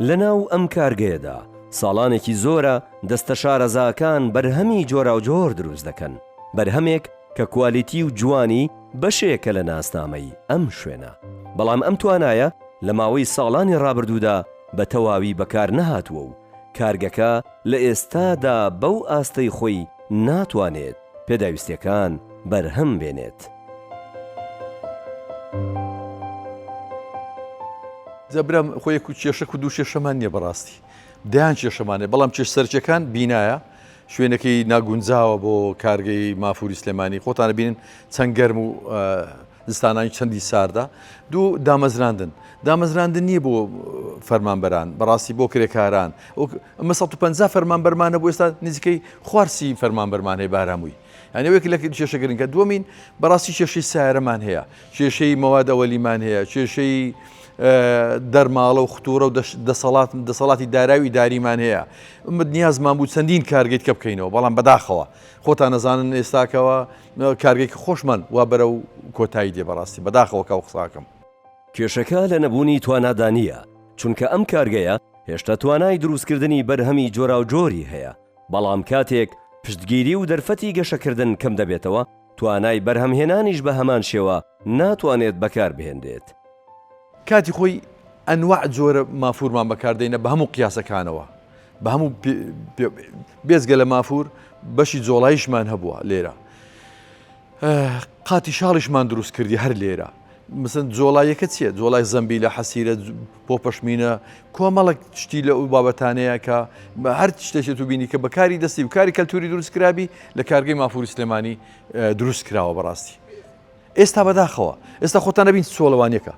لەناو ئەم کارگەیەدا ساڵانێکی زۆرە دەستە شارەزاکان بەرهەمی جۆراوجۆر دروست دەکەن، بەرهەمێک کە کوالیتی و جوانی بەشێکە لە ناسنامەی ئەم شوێنە، بەڵام ئەم توانایە لە ماوەی ساڵانی ڕابردوودا بە تەواوی بەکار نەهاتووە و کارگەکە لە ئێستادا بەو ئاستەی خۆی ناتوانێت پێداویستیەکان بەرهەم بێنێت. جا برام خۆ یەک و کێشەک و دوو کێشەمان نییە بەڕاستی دەیان کێشەمان هەیە بەڵام کێش سەرچەکان بینایە شوێنەکەی ناگونجاوە بۆ کارگەی مافوری سلێمانی خۆتان بینن چەند گەرم و زستانانی چەندی ساردە دوو دامەزراندن دامەزراندن نییە بۆ فەرمانبەران بەڕاستی بۆ کرێکاران ئەمە 150 فەرمانبەرمانە بۆ ئێستا نزیکەی خوارسی فەرمانبەرمان هەیە بارامووی یانی ئەوەیە لە کێشە گرنگە دووەمین بەڕاستی کێشەی سیارەمان هەیە کێشەی مەواد ئەوەلیمان هەیە کێشەی دەرماڵە و ختوڕە و دەسەڵات دەسەڵاتی داراوی داریمان هەیە ئەمە نیازمان بوو چەندین کارگەیت کە بکەینەوە بەڵام بەداخەوە خۆتان نەزانن ئێستاکەوە کارگەێکی خۆشمان وا بەرە و کۆتایی دێ بەڕاستی بەداخەوە کاو قساکەم. کێشەکە لە نەبوونی توانادا نییە، چونکە ئەم کارگەیە هێشتا توانای دروستکردنی بەرهەمی جۆراوجۆری هەیە، بەڵام کاتێک پشتگیری و دەرفەتی گەشەکردن کەم دەبێتەوە، توانای بەرهەمهێنانیش بە هەمان شێوە ناتوانێت بەکاربهێنرێت. کاتی خۆی ئەنواع جۆرە مافوورمان بەکار دێنە بە هەموو قیاسەکانەوە بە هەموو بێجگە لە مافوور بەشی جۆڵایشمان هەبووە لێرە قاتی شاڵیشمان دروست کردی هەر لێرە مثلەن جۆڵایەکە چییە جۆڵای زەمبیلە حەسیرە بۆ پەشمینە کۆمەڵک شتی لە ئەو بابەتانەیە کە هەر شتێکی تو بینی کە بەکاری دەستی و کاری کەلتوری دروست کرابی لە کارگەی مافوری سلێمانی دروست کراوە بەڕاستی ئێستا بەداخەوە ئێستا خۆتان نەبین چۆڵەوانیەکە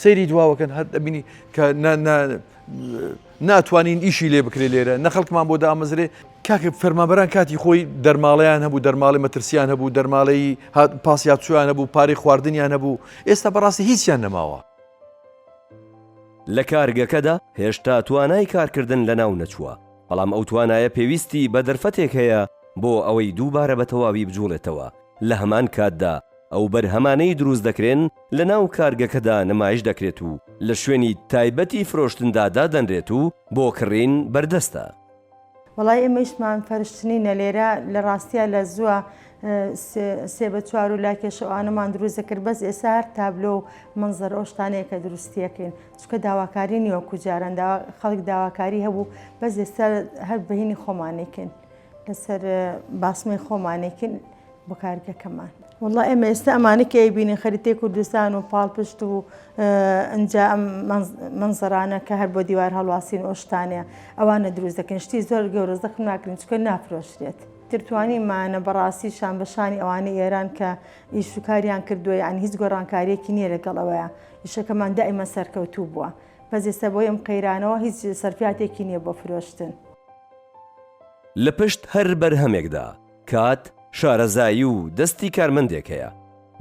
سەیری دواوەکەن هەر دەبینی کە ناتوانین ئیشی لێ بکرێ لێرە نە خەڵکمان بۆ دامەزرێ کاکە فەرمانبەران کاتی خۆی دەرماڵەیان هەبوو دەرماڵی مەترسیان هەبوو دەرماڵەی پاسیاتچویان هەبوو پارەی خواردنیان هەبوو ئێستا بەڕاستی هیچیان نەماوە. لە کارگەکەدا هێشتا توانای کارکردن لەناو نەچووە، بەڵام ئەو توانایە پێویستی بە دەرفەتێک هەیە بۆ ئەوەی دووبارە بە تەواوی بجوڵێتەوە، لە هەمان کاتدا ئەو بەرهەمانەی دروست دەکرێن لەناو کارگەکەدا نمایش دەکرێت و لە شوێنی تایبەتی فرۆشتندا دادەنرێت و بۆ کڕین بەردەستە. وەڵای ئێمە ئیشمان فەرشتنینە لێرە لە ڕاستیا لە زووە سێ بە چوار و لاکێشە ئەوانەمان دروست دەکرد بەس ئێستا هەر تابلۆ و مەنزەرە ئەو شتانەیە کە دروستیەکەین چونکە داواکاری نییە وەکو جاران خەڵک داواکاری هەبوو بەس ئێستا هەر بەهینی خۆمانێکن لەسەر باسمەی خۆمانێکن بۆ کارگەکەمان. وەڵا ئێمە ئێستا ئەمانە کە ئەیبینین خەریتەی کوردستان و پاڵپشت و ئەنجا ئەم مەنزەرانە کە هەر بۆ دیوار هەڵواسین ئەو شتانەیە ئەوانە دروست دەکەن شتی زۆر گەورە زەخم ناکرین چونکە نافرۆشرێت. تر توانیمانە بەڕاستی شان بە شانی ئەوانەی ئێران کە ئیش و کاریان کردووە یانی هیچ گۆڕانکاریەکی نییە لەگەڵ ئەوەیە ئیشەکەمان دائیمە سەرکەوتوو بووە بەس ئێستا بۆی ئەم قەیرانەوە هیچ سەرفیاتێکی نییە بۆ فرۆشتن. لە پشت هەر بەرهەمێکدا کات، شارەزایی و دەستی کارمەندێک هەیە،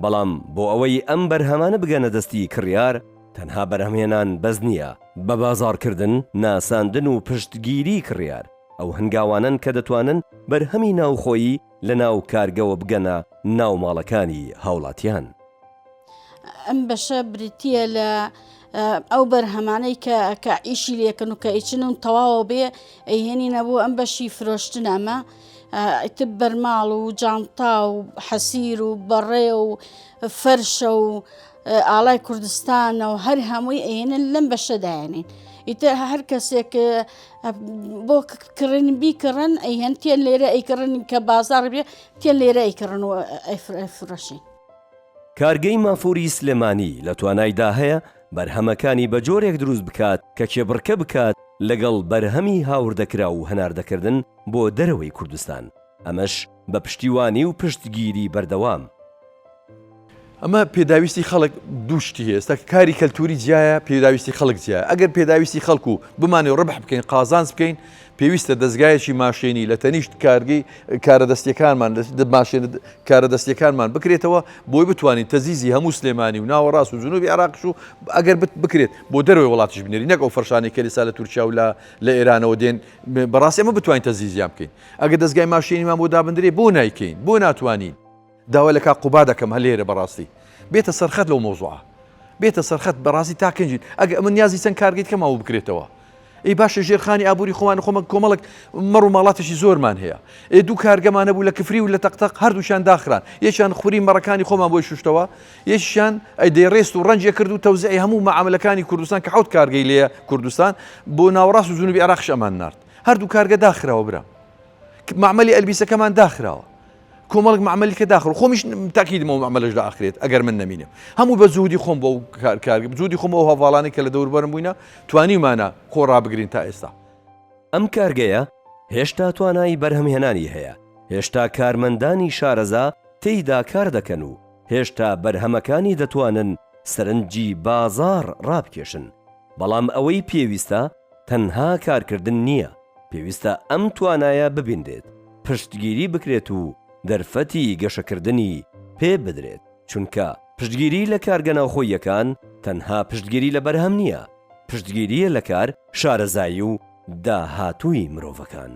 بەڵام بۆ ئەوەی ئەم بەرهەمانە بگەنە دەستی کڕیار، تەنها بەرهەمهێنان بەس نییە، بەبازاڕکردن، ناساندن و پشتگیری کڕیار، ئەو هەنگاوانەن کە دەتوانن بەرهەمی ناوخۆیی لە ناو کارگەوە بگەنە ناو ماڵەکانی هاوڵاتیان. ئەم بەشە بریتییە لە ئەو بەرهەمانەی کە کە ئیشی لێکن و کە ئیچن و تەواوە بێ ئەیهێنینە بۆ ئەم بەشی فرۆشتن ئەمە ئیتر بەرماڵ و جانتا و حەسیر و بەڕێ و فەرشە و ئاڵای کوردستانە و هەر هەمووی ئەیێنن لەم بەشە دایانین ئیتر هەر کەسێک بۆ کڕن بیکڕن ئەیهێن تێن لێرە ئەیکڕن کە بازاڕ بێ تێن لێرە ئەیکڕن و ئەیفرۆشین. کارگەی مافوری سلێمانی لە توانایدا هەیە بەرهەمەکانی بە جۆرێک دروست بکات کە کێبڕکە بکات لەگەڵ بەرهەمی هاوردەکراو و هەناردەکردن بۆ دەرەوەی کوردستان، ئەمەش بە پشتیوانی و پشتگیری بەردەوام. ئەمە پێداویستی خەڵک دوو شتی هەیە ئێستا کاری کەلتوری جیایە پێداویستی خەڵک جیایە ئەگەر پێداویستی خەڵک و بمانەوێ ڕبح بکەین قازانج بکەین پێویستە دەزگایەکی ماشێنی لە تەنیشت کارگەی کارە دەستیەکانمان ماشێنە کارە دەستیەکانمان بکرێتەوە بۆی بتوانین تەزیزی هەموو سلێمانی و ناوەڕاست و جنوبی عێراقش و ئەگەر بکرێت بۆ دەرەوەی وڵاتیش بنێری نەک ئەو فەرشانەی کە ئێستا لە تورکیا و لە لە ئێرانەوە دێن بەڕاستی ئەمە بتوانین تەزیزیان بکەین ئەگەر دەزگای ماشێنیمان بۆ دابندرێ بۆ نایکەین بۆ ناتوانین داوا لە کاک قوباد دەکەم هەر لێرە بەڕاستی بێتە سەرخەت لەو مەوزوعە بێتە سەرخەت بەڕاستی تا کەنجین ئەگە ئەمە نیازی چەند کارگەی کەم ئەوە بکرێتەوە. ئەی باشە ژێرخانی ئابووری خۆمان خۆمە کۆمەڵک مەڕ و ماڵاتێکی زۆرمان هەیە. ئێ دوو کارگەمان هەبوو لە کفری و لە تەقتەق هەردووکیان داخران. یەکیان خوری مەڕەکانی خۆمان بۆی شوشتەوە، یەکیشیان ئەی دەیڕێست و ڕەنجێ کرد و تەوزیعی هەموو مەعاملەکانی کوردستان کە حەوت کارگەی لێیە کوردستان بۆ ناوەڕاست و جنوبی عێراقیش ئەمان نارد. هەردوو کارگە داخراوە برام. مەعمەلی ئەلبیسەکەمان داخراوە. کۆمەڵک مەعمەلی کە داخل خۆمیش تاکیدم ئەو مەعمەلەش داخرێت ئەگەر من نەمینم هەموو بە جوودی خۆم بۆ کار کار جوودی خۆم ئەو هەڤاڵانی کە لە دەوربەرم بووینە توانیمانە خۆ ڕابگرین تا ئێستا. ئەم کارگەیە هێشتا توانای بەرهەمهێنانی هەیە، هێشتا کارمەندانی شارەزا تێیدا کار دەکەن و هێشتا بەرهەمەکانی دەتوانن سەرنجی بازاڕ ڕابکێشن، بەڵام ئەوەی پێویستە تەنها کارکردن نییە، پێویستە ئەم توانایە ببینرێت، پشتگیری بکرێت و دەرفەتی گەشەکردنی پێ بدرێت، چونکە پشتگیری لە کارگە ناوخۆییەکان تەنها پشتگیری لە بەرهەم نییە، پشتگیرییە لە کار، شارەزایی و داهاتووی مرۆڤەکان.